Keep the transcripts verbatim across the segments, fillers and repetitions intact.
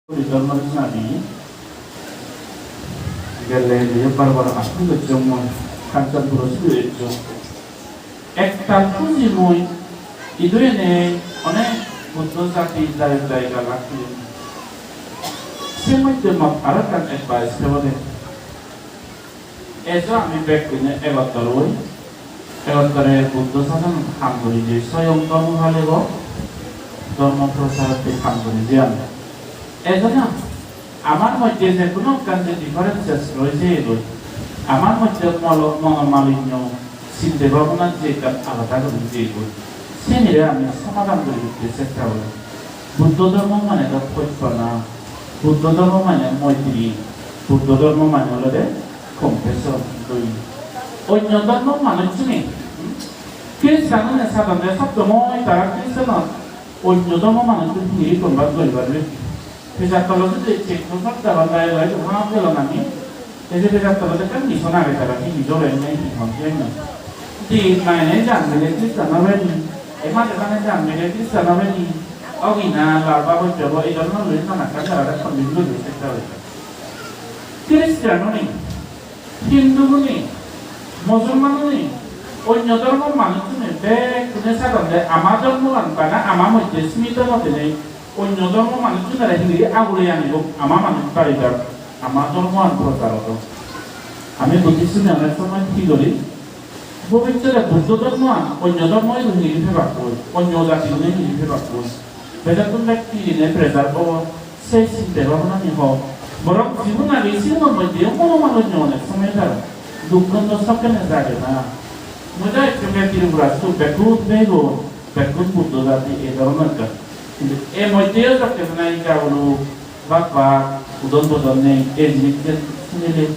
Puri dhormo desona di gele, je bar bar asmi gocchong mui, Kanchanpuro suri ecchong. Ektal huji mui, idu ene onek Buddho jati jai jai galak. Se moddhe mot aro ekkan advice thebode. Ejo ami bekkune egottor oi, egottore Buddho sasonot ham guri jei, soyong dhormo palebo, dhormo procharotte ham guri jei ami. Ejo na, amar moddhe je hono ekkan je differences roi jeyegoi, amar moddhe molo-, monomalinyo, sinte bhabona je ekkan alada guri jeyegoi, senire ami somadan guri ditte chesta gori. Buddho dhormo mane do hojpana, Buddho dhormo mane moitri, Buddho dhormo mane olode compassion, doya. Onyo dhormo manuchchune, hmm? Christian-une sadonde sob somoi tara Christian-ot onyo dhormo manuchchun hingiri convert guri paribe. Pejak tolo judi check no gor, tara dai dai dai dai dai dai. Ei je bejak tolot ekkan mission age, tara hi mission age, hi hon hijeni. Di mane jan mile Christian obe ni, e mane mane jan mile Christian obe ni, ogi na lal babotte obo, ei dhoronor guri nana ekkan tarare convince guri chesta guri. Christian-une, Hindu-une, Musolman-une, onyo dhormo manuchchune bekkune sadonde ama dhormogan bana ama moddhe simito no dinei, onyo dhormo manuchchunore hingiri agure anibo, ama manuj bari jak, ama dhormoan prochar odo. Ami Buddhist-une onek somoy hi guri? Bobissote Buddho dhormoan onyo dhormo idu hingiri pebakkoi, onyo jatigune hingiri pebakkoi. Begottun bek hi dinei pressure obo, se sinte bhabonani ho. Borong jibun age sigunor moddheyo mono manuj onek somoy tara duk gondho sokkene jage na. Mui do ekka Tripura sot bekkun bego. Bekkun Buddho jati ei dhoronor ekkan. Hintu ei moddheyo jokke mane Ikabulu bak bak udon bodon nei, ei jinissan sunile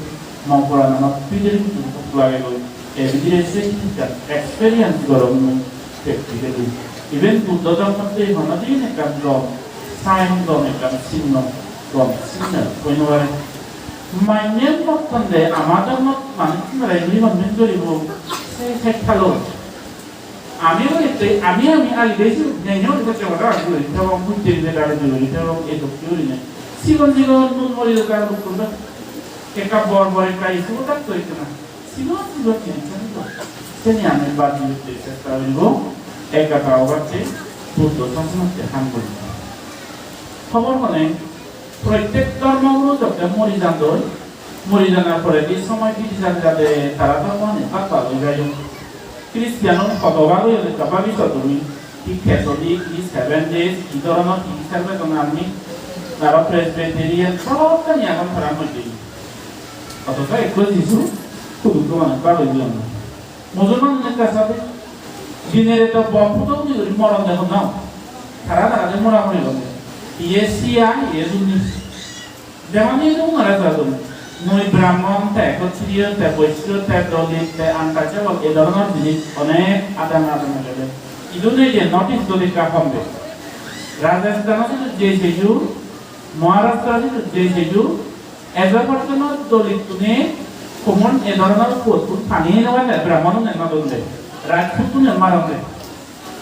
mo porananot bidire hintu huk lagegoi. Ei bidire se jinissan experience gorong mui practically. Even Buddho dhormotte honodin ekkan gom sign, gom ekkan sinno, gom signal hoi no pare. Manye mottonde ama dhormot manuchunore nigonmin guribo se hekkalo. Ami oi te, ami, ami agi desi, nene oi te chora agi oi te, bang putte ne dare oi te, bang e dokki oi ne. Sigon sigon nun mori do dare dokki da. Ekka bor bor ekka isu tak to ekka na. Sigon sigon jinis ani to. Seni ami bad di te chesta goribo, ekka ta obatte, Buddho sasonot te ham goribo. Hobor hone, prottek dhormo guru jokke mori jandoi, mori janar poredi somoy bidi jade jade tara dhormani bhag bhag oi jai. Christian-un hodo bhag oyon ekka bhabi so tumi, hi Catholic, hi Seven Days, hi dhoronor hi serve don ami, aro Presbyterian, sokkani agon tara moddhe. Othocho ekko Jisu, hudukko manuj bhag oi jeyonne. Musolman ekka sade, dinere to bom puto guri guri moron degong na. Tara tara de mora mori gong. Iye Shia, iye Sunni. Jemon iye unore jadon. Mui Brahmon, te Ekhotriyo, te Boishyo, te Dalit, te untouchable, ei dhoronor jinis onek adana adana gele. Idu nei je North East-ot ekka hom de. Rajasthan-ot idu je jeju, Maharashtra-ot idu je jeju, ejo porjonto Dalittune common e dhoronor puottun pani no pande, Brahmonune no donde, Rajputtune maronde.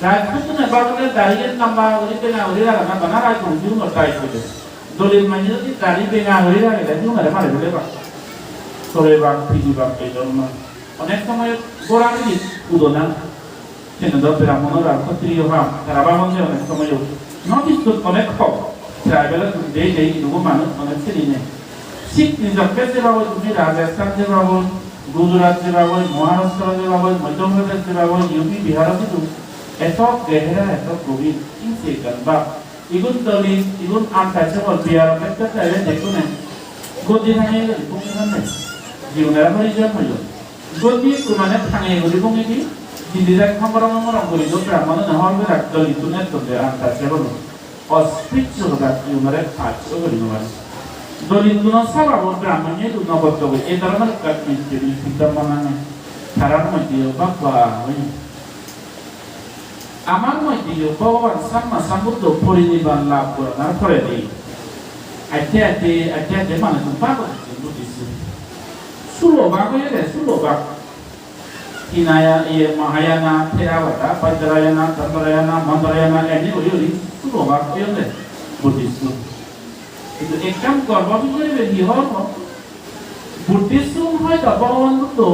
Rajputtune babole dariye lamba guri benga guri ragana bana rajbongsi unor daitto de. Dalit manye jodi dari benga guri ragele, unore mari bole bak. Sore bak, piji bak, ei dhoronor. Onek somoy gora guri udona. Siyeno do Brahmonor ar Khattriyo ham, tara babon je onek somoyo. North East-ot onek hok, tribal-un dei dei idugo manuj onek sini nei. Thik nijokke jebagoi tumi Rajasthan jebagoi, Gujarat jebagoi, Maharashtra jebagoi, Madhya Pradesh jebagoi, U P, Bihar-ot idu. Eto gehera, eto gobir, hi se ekkan bab. Igun Dalit, igun untouchable, Bihar-ot ekka tribal dekkune. Godi thangei godi, bukki thangei. Jigunore horijon hoyon. Godi ekku mane thangeye guri bongedi, jindi jai hongorong hongorong guri do Brahmonune hor berak Dalittun etton de untouchable. Ospiccho hoda igunore touch-o guri no pare. Dalittuno sababo Brahmonye idu no gotto goi, ei dhoronor ekkan mystery siddha manane. Tarar moddheyo bhag bhag oye. Amar moddheyo Bhogoban Samma Sambuddho porinirban lab goranar poredi aste aste, aste aste manuchun bhag oi jeyegoi Buddhist. Sulo bhag oyede, sulo bhag. Hinaya-, iye, Mahayana, Theravada, Vajrayana, Tantrayana, Mantrayana, eni guri guri sulo bhag oyede Buddhist. Hintu ekkan gorbo feel guribe hi hobor? Buddhist-un hoito Bhogoban Buddho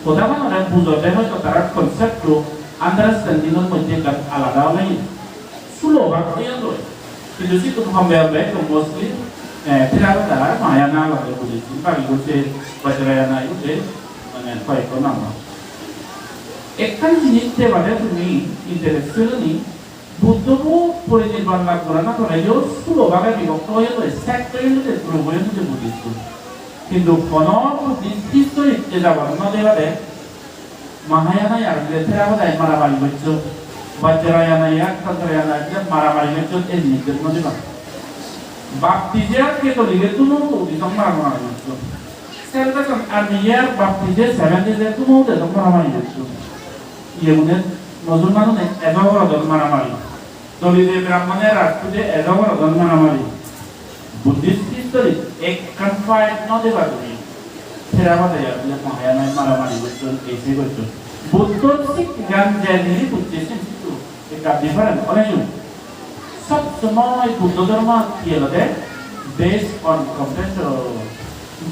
hodaganore bujode hoito tarar concept-o understanding-or moddhe ekkan alada oye. Sulo bhag oyon doi. Hintu sittun hombe hombe ekko mostly, eh, Theravada ar Mahayana olode Buddhist-un, bagigun se Vajrayana, igun se mane hoyekko nang. Ekkan jinis debade tumi intellectually Buddho bo porinirban lab gorana poreyo sulo bhage bibhokto oye doi, sect oye doi, group oye doi Buddhist-un. Hintu hono Buddhist history-t je jabar no debade Mahayana ar je Theravada-i maramari gocchon, Vajrayana ar Tantrayana je maramari gocchon, ei jinis no deba. Baptist ar Catholic-e duno Buddhist-ong maramari gocchon. Salvation Army ar Baptist-e Seventh Day-e duno dedok maramari gocchon. Iye mane Musulman-une ejo gorodon maramari. Dolide Brahmone Rajpute ejo gorodon maramari. Buddhist history-t ekkan fight no deba tumi. Theravada ar je Mahayana-i maramari gocchon, ei sei gocchon. Buddhor sikkegan je jini bujje sen sidu ekka different oneyo. Sob somoi Buddho dhormo hi olode based on compassion.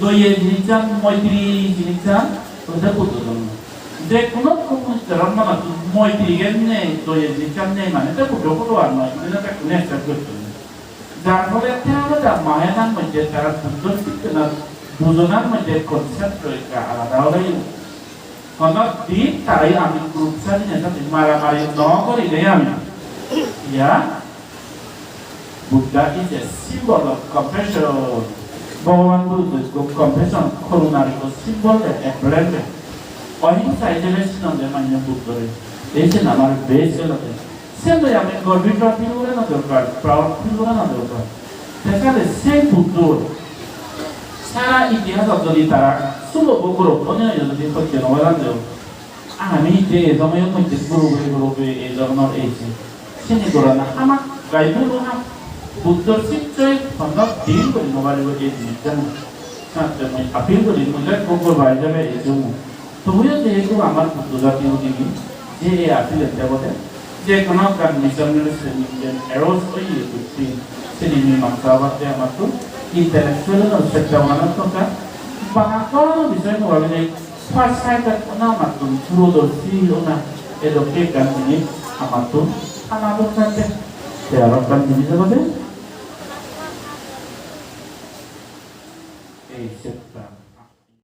Doye jinissan, moitri jinissan olode Buddho dhormo. Je hono communist dhormo manot moitri gyan nei, doye jinissan nei mane te Buddho hodo ar noi, iben bekkune accept gocchon. Jar phole Theravada Mahayana moddhe tara Buddho sikkenar bujonar moddhe concept-o ekka alada oye. Hono din tarai ami group sajinei sajinei maramari no gori de ami. Ya, Buddha is a symbol of compassion. Bhogoban Buddho ikko compassion, korunar ikko symbol de, emblem de. Ohingsa ijebe sinonde mane Buddhore. Ei sen amar base olode. Sen loi ami gorbito feel gorana dorkar, proud feel gorana dorkar. Te sale se Buddho sara itihasot jodi tara sulo bo group onyo jodi hojje no gorande, ami je ei somoyo moddhe group-e group-e ei dhoronor ei sei. Sini gorana hamakkai bhul ham. Buddhor sikkoi hono din guri no paribo ei jinissan. Senotte mui appeal guri, mui ekko gorba ijebe ejong. Tobuyo jehetu amar Buddho jati udini, je ei appeal ette bode, je hono ekkan misunderstanding jen arose oye buddhi, sini mimangsa obatte amattun intellectual-o chetta bana dorkar. Bana hono bisoy no bhabinei far sighted ona, amattun durodorshi ona, edokke ekkan jinis amattun ana dorkar de. Te aro ekkan jinis olode, ei se